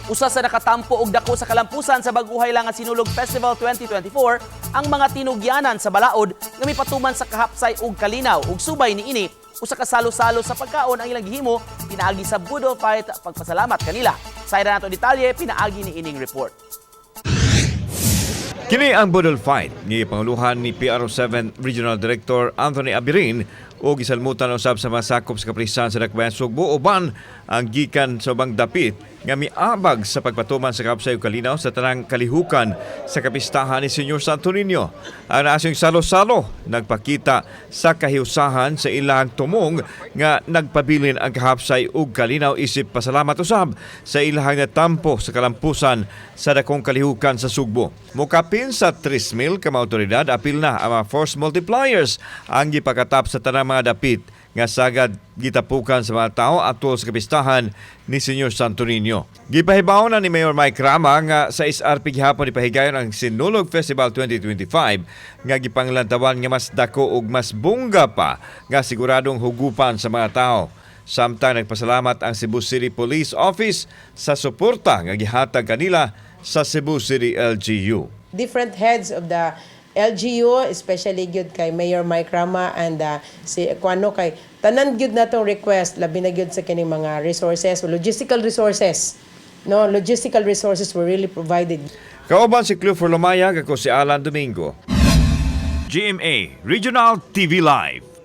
Usa sa nakatampo og dako sa kalampusan sa bag-ohay lang nga Sinulog Festival 2024 ang mga tinugyanan sa balaod nga mipatuman sa kahapsay ug kalinaw, ug subay niini, usa ka salo-salo sa pagkaon ang ilang gihimo pinaagi sa Budol Fight pagpasalamat kanila. Sa nato detalye pinaagi ni ining report. Kini ang Budol Fight ni panguluhan ni PRO7 Regional Director Anthony Abirin o gisalmutan usab sa masakop sa kapulisan sa Dakbayan Sugbo uban ang gikan sa ubang dapit nga miabag sa pagpatuman sa kahapsay ug kalinaw sa tanang kalihukan sa kapistahan ni Senyor Santo Niño. Ang naasing salo-salo nagpakita sa kahiusahan sa ilang tumong nga nagpabilin ang kahapsay ug kalinaw isip pasalamat usab sa ilang natampo sa kalampusan sa dakong kalihukan sa Sugbo. Mukapin sa 3,000 ka mga otoridad, apil na ang mga force multipliers ang gipakatap sa tanang mga dapit nga sagad gitapukan sa mga tao atol sa kapistahan ni Senyor Santo Niño. Gipahibaw na ni Mayor Mike Rama nga sa SRP gihapon ipahigayon ang Sinulog Festival 2025 nga gipanglantawan nga mas dako ug mas bongga pa nga siguradong hugupan sa mga tao. Samtang nagpasalamat ang Cebu City Police Office sa suporta nga gihatag kanila sa Cebu City LGU. Different heads of the LGU, especially gyud kay Mayor Mike Rama and si Kuano, kay tanan gyud natong request, labi na gyud sa kining mga resources, logistical resources. No, logistical resources were really provided. Kauban si Clifford Lumayag, ako si Alan Domingo. GMA Regional TV Live.